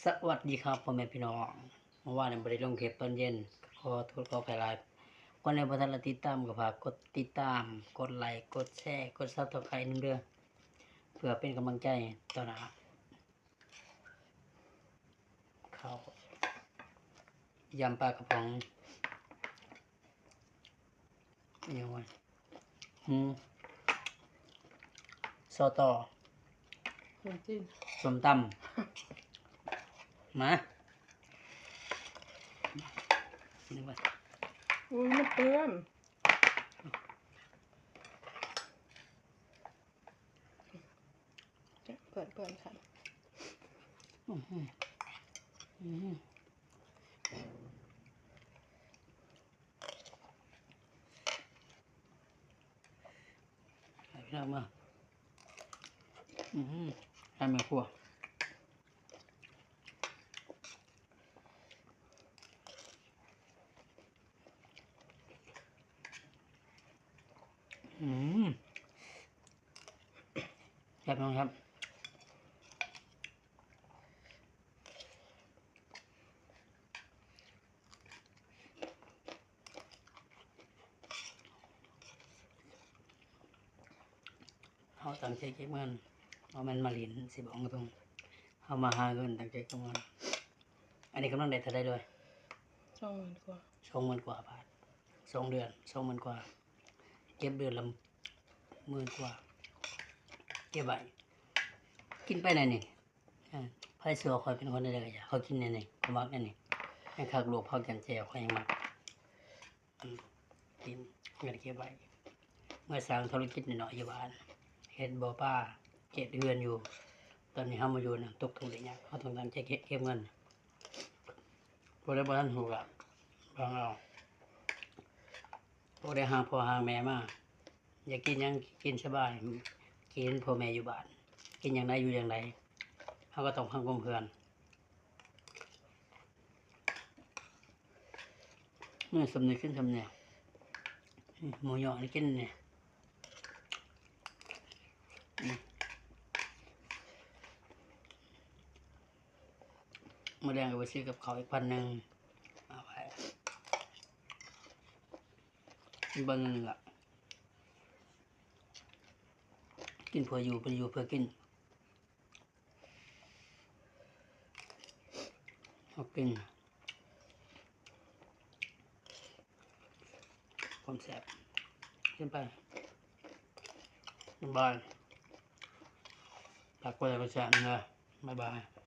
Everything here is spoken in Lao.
ສະຫວັດດີຄັບພໍ່ແມ່ພີ່ນ້ອງ, ເມື່ອວານນີ້ບໍ່ໄດ້ລົງຄລິບຕອນເຢັນ ຂໍໂທດຂໍອະໄພຫຼາຍ. ຄົນໃດບໍ່ທັນໄດ້ຕິດຕາມກໍຝາກກົດຕິດຕາມ, ກົດໄລ, ກົດແຊ, ກົດ Subscribe ນຳເດີ້ ເພື່ອເປັນກຳລັງໃຈຕໍ່ໜ້າ. ເຂົ້າ ຢຳປາກະປ໋ອງ ອີ່ຫຍັງວະ ຫູ ສໍ່ຕໍ່ ຂະໜົມຈີນ ສົ້ມຕຳ ມາ ນີ້ວ່າ ອຸ້ຍ ມັນເປື້ອນ ເປື້ອນ ເປື້ອນ ເປື້ອນ ຄັນ ອື ອື ໃຫ້ພີ່ນ້ອງເບິ່ງ ອື ໃຫ້ແມ່ຄົວ ອື ແຊບ ພີ່ນ້ອງ ແຊບ. ເຮົາຕັ້ງໃຈເກັບເງິນ ບໍ່ແມ່ນມາຫຼິ້ນ ຊິບອກຕົງ ເຮົາມາຫາເງິນ ຕັ້ງໃຈເກັບເງິນ. ອັນນີ້ກຳລັງໄດ້ເທົ່າໃດເລີຍ? ສອງໝື່ນກວ່າ ສອງໝື່ນກວ່າບາດ ສອງເດືອນ ສອງໝື່ນກວ່າ ເກັບເດືອນລະໝື່ນກວ່າ ເກັບໄວ້ ກິນໄປແນວນີ້. ເອີ ໃຜຊິວ່າຂ້ອຍເປັນຄົນໃດກໍຢ່າ ຂ້ອຍກິນແນວນີ້ ຂ້ອຍມັກແນວນີ້ ແຮງຄັກ ລວກຜັກຈ້ຳແຈ່ວ ຂ້ອຍແຮງມັກ ອື ກິນ ເງິນເກັບໄວ້ ເມື່ອສ້າງທຸລະກິດນ້ອຍໆຢູ່ບ້ານ ເຮັດບໍ່ປາ ເຮັດເຮືອນຢູ່. ຕອນນີ້ເຮົາມາຢູ່ນະ ຕົກທຸກໄດ້ຍາກ ເຮົາຕ້ອງຕັ້ງໃຈເກັບ ເກັບເງິນ. ຜູ້ໃດບໍ່ທັນຮູ້ກໍຟັງເອົາ ຜູ້ໃດຫ່າງພໍ່ຫ່າງແມ່ມາ ຢາກກິນຫຍັງກິນສະບາຍ ກິນພໍ່ແມ່ຢູ່ບ້ານ ກິນຢ່າງໃດຢູ່ຢ່າງໃດ ເຮົາກໍຕ້ອງຟັງຄວາມເພື່ອນ. ມື້ສ່ຳນີ້ກິນສ່ຳນີ້ ໝູຍົອນີ້ກິນນີ້ ອື ມື້ແລງກໍໄປຊື້ກັບເຂົ້າອີກພັນໜຶ່ງ ເອົາໄວ້ ກິນເບິ່ງໜຶ່ງລະ ກິນເພື່ອຢູ່ ບໍ່ໄດ້ຢູ່ເພື່ອກິນ ເຮົາກິນ ຄວາມແຊບ ກິນໄປ ບາຍບາຍ ຝາກກົດໄລກົດແຊນຳເດີ ບາຍບາຍ.